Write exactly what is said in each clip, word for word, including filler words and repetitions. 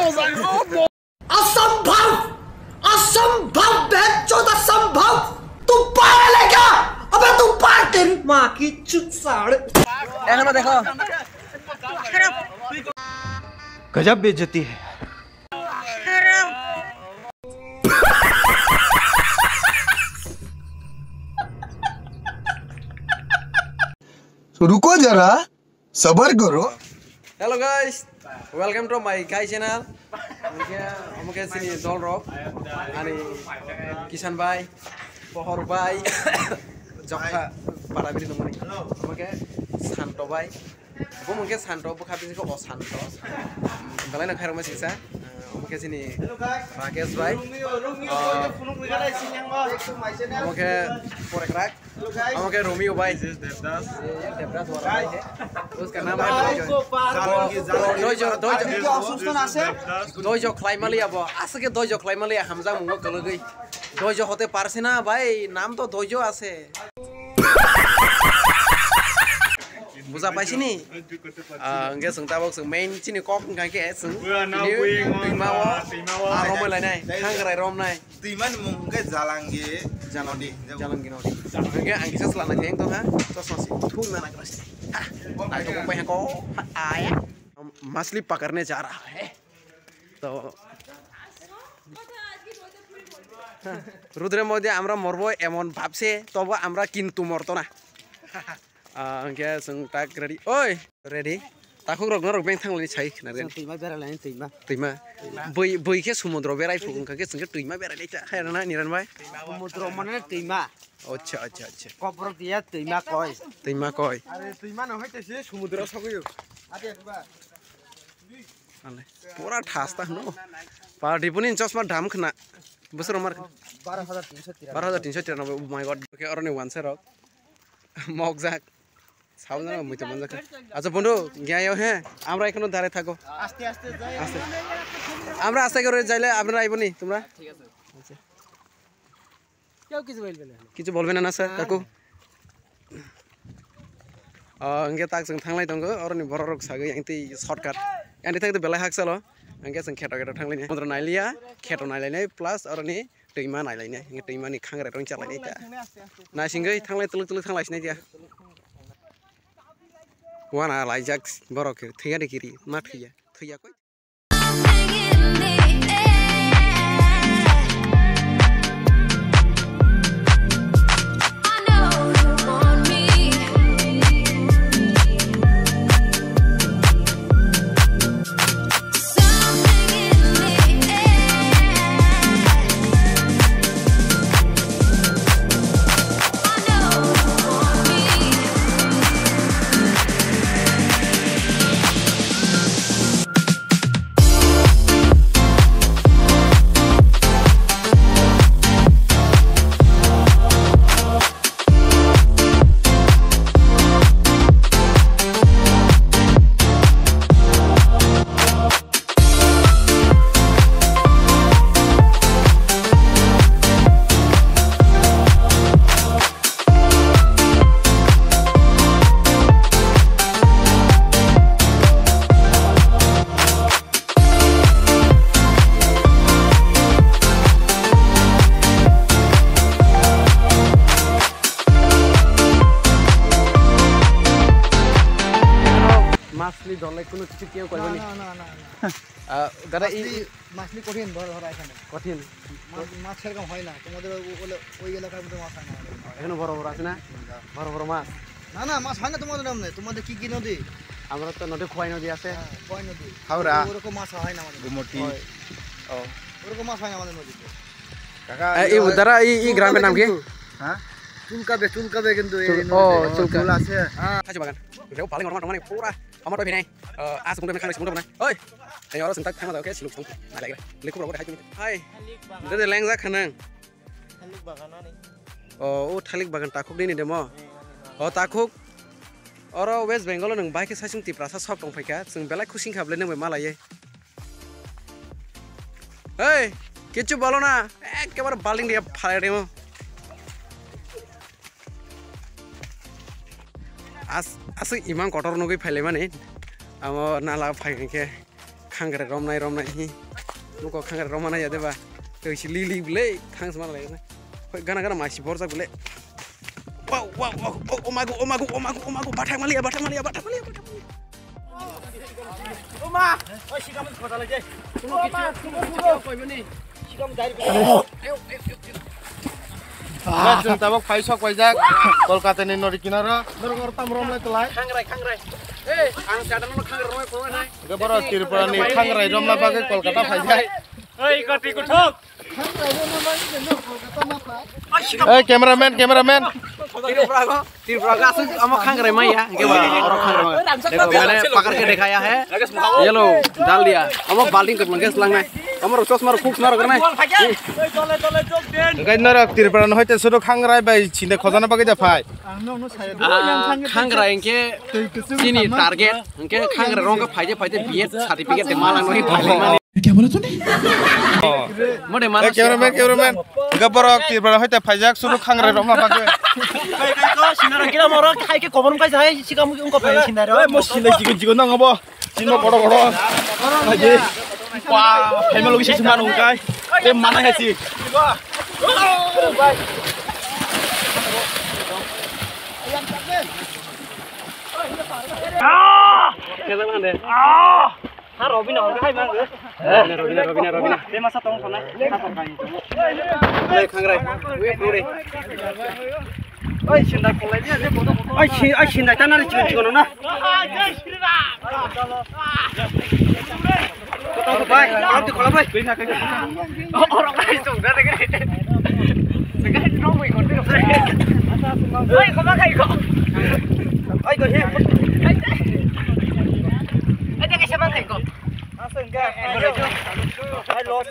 असंभव, असंभव, बहनचोद असंभव। तू पागल है क्या? अबे तू पागल, तेरी माँ की चुत साले। देखो ना, देखो। गजब बेइज्जती है। रुको जरा, सबर करो। Hello guys, welcome to my guy channel. Omo khe, omo khe chini dol rok, ani Kishan bhai, Pohor bhai, Jokha, Parabiri nongmani. Omo khe Santo bhai. Bo mungkhe Santo, bo kha bisi khe Osanto. Belai no khairokma singsa. Omo khe chini Rakesh bhai. Omo khe Porekrak. Omo khe Romeo bhai. Devdas. Devdas wala bhai hai. Uska naam hai Doijo. Doijo, Doijo. Doijo khlai maliya bo. Aswk khe Doijo khlai maliya, hamjak mungo kwlwgwi. Doijo hote parse na bhai, naam to Doijo ase. Buja paisini? Ah, hwnkhe chwng tabuk chwng main chini kok wngkha khe chwng tini twima o, ah, romwi lainai, khangrai romnai. Twimani mung hwnkhe Jalangi Jalangi Nodi. Jalangi Nodi. Hwnkhe ang kisa chwla naithai wngtong ha, chosma si thung na nagra si. Ha, naithok wngpai ha ko, ha, aya. Machli pakarne ja raha hai. To Rudre Modi, amra morbo emon bhabse, tobo amra kintu morto na. Ah, hwnkhe chwng tak ready. Oi, ready. Takhuk rok norok beng thanglaini sai khna. Chwng twima berai laini twima. Twima. Bwi, bwi khe sumudro berai phuk wngkha khe chwng khe twima berai lai ta. Hai rana Niran bhai. Sumudro mane twima. Acha, acha, acha. Koprok dia twima koi. Twima koi. Are twima no hai te se sumudro sogwi. Ate ba. Ale, pura thas ta hwno. Party puni chosma dam khna. Bwswk rok mar. Baro hajar tinso tiranoboi. Baro hajar tinso tiranoboi, oh my God. Khe oroni wansa rok. Mokjak. Sauna muitu manjak. Acha bondhu, gyayo he. Amra ekhono dare thago. Aste aste jai. Aste. Amra aste kore jaile, amra aiboni, tumra? Thik ache. Acha. Keu kichu bolbe na? Kichu bolbe na, na sir, kaku? Ah, hwnkhe tak chwng thanglai tongo, oroni borok rok sagwi ang tei shortcut. Ani thangte belai hakchalo, hwnkhe chwng kheto kheto thanglaini. Mondro nailiya, kheto nailainai, plus oroni twima nailainai, hwnkhe twimani khangrai rok chalainai ta. Naisingwi thanglai twlwk twlwk thanglai sinai tiya. Wana laijak borok khe, thwiya de kiri, ma thwiya, thwiya koi. Masni dolai kunu kichu kiyo koi bani. Na, na, na, na, na. Ah, dada, i, masli, i masli kothin dhora, dhora এখানে। কঠিন। মাছ, মাছ সেরকম হয় না। তোমাদের ও-, ওলে-, ওই এলাকার মতো মাছ হয় না আমাদের। এখানে বড় বড় আছে না? হুম, যা। বড় বড় মাছ। না, না, মাছ হয় না তোমাদের এমনি। তোমাদের কি কি নদী? আমরা তো নদী, খোয়াই নদী আছে। হ্যাঁ, খোয়াই নদী। হাওড়া। ওরকম মাছ হয় না আমাদের। গোমতী। হয়। ও। ওরকম মাছ হয় না আমাদের নদীতে। কাকা, এই, এই, দাদা, এই, এই গ্রামের নাম কি? হ্যাঁ? চুলকাবে, চুলকাবে কিন্তু এই চুল-, নদীতে। ও, চুলকা। চুল আছে। হ্যাঁ। খাসি বাগান। Reo paling orang rumah ni pura. Ama to binai. Eh, as muda khang muda bana. Oi. Ei oro sing tak thangma da khe siluk song. Na lai gra. Lekhu rogo hai tumi. Hai. Dede lengja khanang. Thalik bagan ani. O, o thalik bagan takhuk ni ni demo. O takhuk. Oro West Bengal nang bai khe saisung Tiprasa sok tong phaikha. Chwng belai khusing kha bole nang bai malaiye. Hei, kichu bolo na. Ekkebare balting dia phalai demo. As, aswk imang kotor nugwi phailaimani. Amo nala phai hwnkhe. Khangre romnai romnai hi. Nuko khangre romana ya deba. Twi si li li bile khang sma lai. Hoi gana gana masi borjak bile. Wow wow wow. Oh, oh my god, oh my god, oh my god, oh my god. Bathang maliya, bathang maliya, bathang maliya, bathang maliya. Oma! Oi, sikam khota lai jai. Kuno kichu, kuno kichu koi bani. Sikam dari. Chwng tabok phai sok paijak Kolkata ni nori kinaro. Norok tam rom lai tlai. Khangrai, khangrai. Eh, ang sada no khangrai rom koi nai. Hwnkhe borok Tripura ni khangrai romna bagwi Kolkata phaijak. Oi, koti kuthok. Oi, cameraman, cameraman. Tripura go, Tripura go aswk amo khangrai maya, hwnkhe ba oro khangrai maya. Dekho, maine pakar ke dikhaya hai. Ye lo, dal diya. Amo balting kwplwng khe slangnai. Amo rok chosma rok khuk sma rok rwnai. Hwnkhe norok Tripura no hoite suru khangrai bai sinde khojana bagwi da phai. Ah, khangrai hwnkhe chini target, hwnkhe khangrai rong khe phaide phaide B Ed certificate de mala nui phaile mani. Kya bola tune? Mode mala. Eh, cameraman, cameraman. Hwnkhe borok Tripura hoite phaijak suru khangrai rok ma bagwi. Kai kai ko sinara kira moro kai ke kobor kai jai sikam ungko phai sinara. Mo sinai jigo jigo nang abo. Chino kotor kotor. Aje. Wah, family logi sisi manu kai. Te mana hai si. Ah! Ha Robina hor hai mang. Robina, Robina, Robina. Te masa tong thona. Ha tong kai. Khangrai. Wait, wait. Oi, sinda kolai dia, je bodo bodo. Oi, si-, oi, sinda tana ri chikon chikon na. Koto bai, koto kola bai. Oro kai song da de. Sekai no mai kote. Oi, koma kai ko. Oi, ko he. Oi, oi, ke saman kai ko. Asal enggak. Hai, los.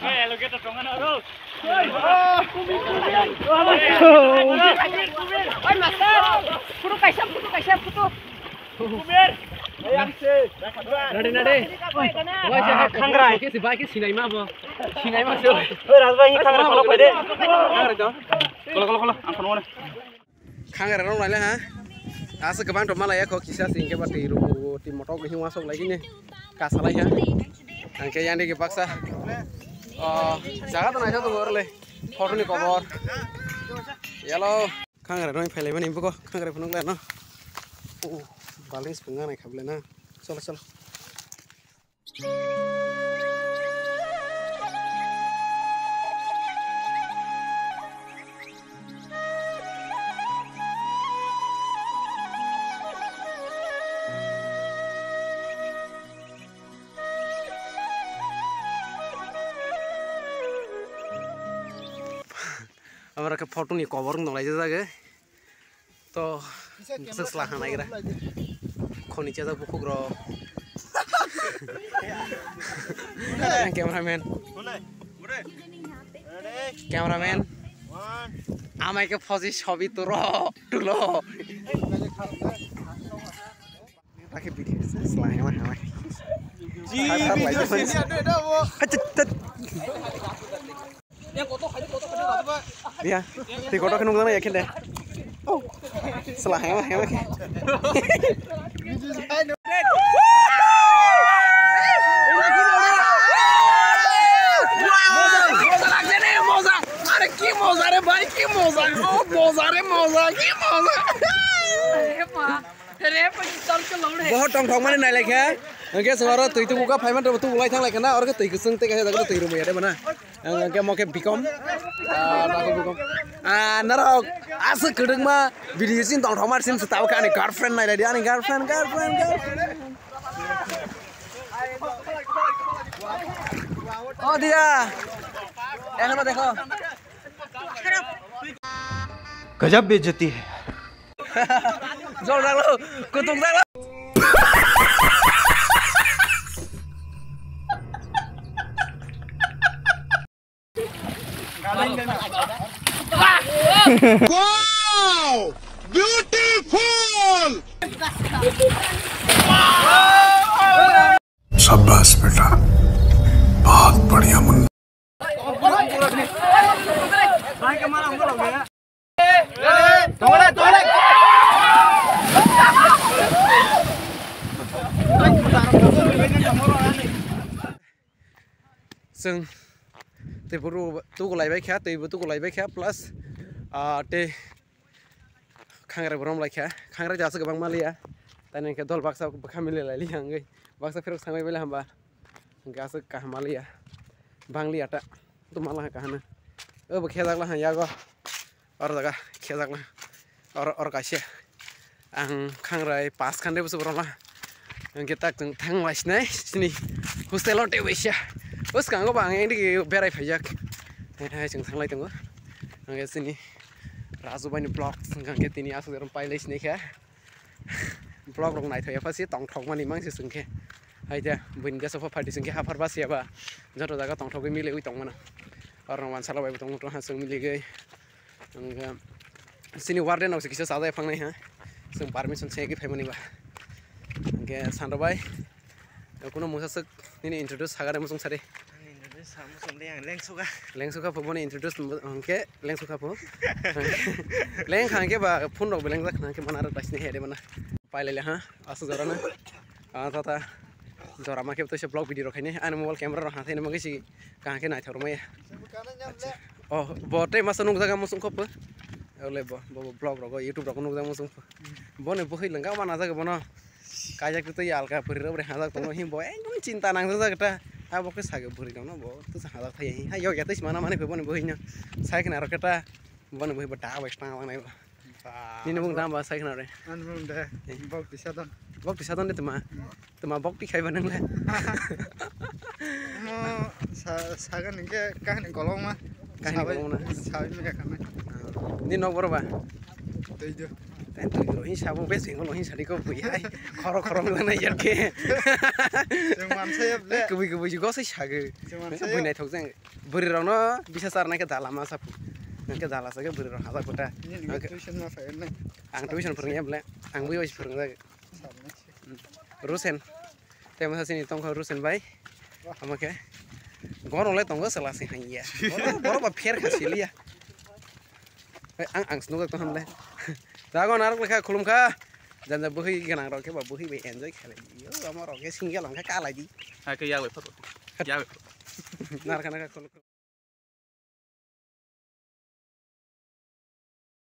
Oi, alligator tongana ro. Oi, master. Photo kaisa, photo kaisa, photo. Nade, nade. Khangrai. Ke si bai ke sinai ma bo. Sinai ma se. Oi, Rajbai, khangrai kono pede. Khangrai to. Kola, kola, kola. Ang kono. Khangrai rok naile ha. Asa kwbang tongma laiya kho kisa se hwnkhe ba twi rw-, twi motok hinwi wasok lai kini kasalai ha. Hwnkhe yani khe baksa. O jaga to naithok tongo rwle. Photo ni kobor. Yalo. Khangrai rok phailai mani buko khangrai phunuk lai no. O baleng swpung nang nai kha bwle na. Cholo cholo. Aboro khe photo ni kobor wng tong lai jak. To, swsla hanai gra. Khoni chajak bukhuk rok. Cameraman. Cameraman. Amai ke phoji sobi turo, tulo. Takhe video swsla hanai hanai. Ji, video sini ada, ada, wo. Hacet, cet. Ya, tei kotor khe nukjaknai ya khe de. Oh. Sela hema hema khe. Moza lagse re, moza. Are ki moza re bhai, ki moza. Oh, moza re, moza, ki moza. Bohot tongthokmani nailaikha. Hwnkhe chwng oro twi tubuka phaimani tubu lai thanglaikha na, oro khe twi kwchwng tei kaisa jaga twi rwmwi ya de bana. Hwnkhe mo khe bikom. Ah, nako bikom. Ah, norok aswk kwdwkma video sini tongthokma sini se tabukha ani girlfriend nailai di, ani girlfriend, girlfriend, girlfriend. Oh dia. Ekhono dekho. गजब बेइज्जती है। Jol jaglo, kutung jaglo. Wow! Beautiful! शाबाश बेटा, बहुत बढ़िया Munna. Chwng twi bo tukulaibai kha, twi bo tukulaibai kha, plus, ah, tei khangrai bo romlai kha. Khangrai jasa kwbangma liya, taini hwnkhe dol baksa bwkha mililai liya, hwnkhe baksa phirok sangbai bai hamba, hwnkhe aswk kaham ma liya, bang liya ta, tongma laha kaham. Obo khejak laha yago. Oro jaga khejak na. Oro, oro kaisa. Ang khangrai pas khan de busu borok na. Hwnkhe tak chwng thang lai sinai sini hostel o tei waisa. Bwskango bo ang indigi berai phaijak. Hai hai chwng thang lai tongo. Hwnkhe sini Raju bai ni vlog hwnkhe tini aswk pai lai sinai kha. Vlog rok naithok ya pha si tongthok mani mang si chwng khe. Hai de buini bwsa pha phardi chwng khe haphar basiya ba joto jaga tongthok wi mili wi tong mano. Oro wansala bai bo tong mano ha chwng miligwi. Hwnkhe chini warden rok se kisa chajai phangnai ha. Chwng permission se egi phaimani ba. Hwnkhe Sandro bai, kuno mungsa swk nini introduce sagare muchung sari. Ani introduce sa muchung de ang lengsuga. Lengsuga pho boni introduce hwnkhe lengsuga pho. Lengkha hwnkhe ba phone rok beleng jak hwnkhe mana rok taisini hede mana. Pailele ha, aswk jora na. Ah, tata. Jora ma khe to se vlog video rok khaini. Ani mobile camera rok hathai ni bagwi si kaham khe naithok rwmaya. Oh, bo tei masa nukjaga muchung kho pho. Ole bo, bo, bo vlog rok, YouTube rok nukjaga muchung kho. Boni bwkhwi lwngkha ma najak bono. Kajak twi alka puri rok bre hajak tongo. Hi bo ekdom chinta nangjak jak ta. Abo khe sage bwrwi rok no bo. Twi hajak thai. Ha yok ya twi mana mani kho boni bwkhwi no. Sai khna rok khe ta. Boni bwkhwi bo ta bai tang lang nai bo. Ba. Nini bung dam ba sai khna re. Ani bung de. Eh. Bok tisa don. Bok tisa don de tuma. Hmm. Tuma bok ti khai ba nang le. Mo sa sagan ke kahani kolong ma. Kahani kolong na. Sabai mi ka kana. Ni nok boro ba. Tei do. Tei tei do hin sabo bes hin lo hin sadi ko bui hai. Khoro khoro nang na yar ke. Jeng man sa ya ble. Kubui kubui go sai sage. Jeng man sa ya. Bui nai thok jeng. Bwrwi rokno bisa charnai khe dala ma sa phu. Hwnkhe dala sa khe bwrwi rok hajak kwta. Nini tuition ma phai nai. Ang tuition phwrwngya bwle. Ang bui bai phwrwngjak. Rusen. Tei masa sini tongkha Rusen bai. Omo khe. Goro le tongo chwla se hanya. Borok ba pher kha siliya. Ang ang snugak tong hamle. Dago narok lekha khulum kha. Janja bwhwi gwnang rok khe ba bwhwi bai enjoy khalai. Yo amo rok khe single hwnkhe kalai di. Hai khe yak bai phot. Yak bai phot. Narkha narkha khulum.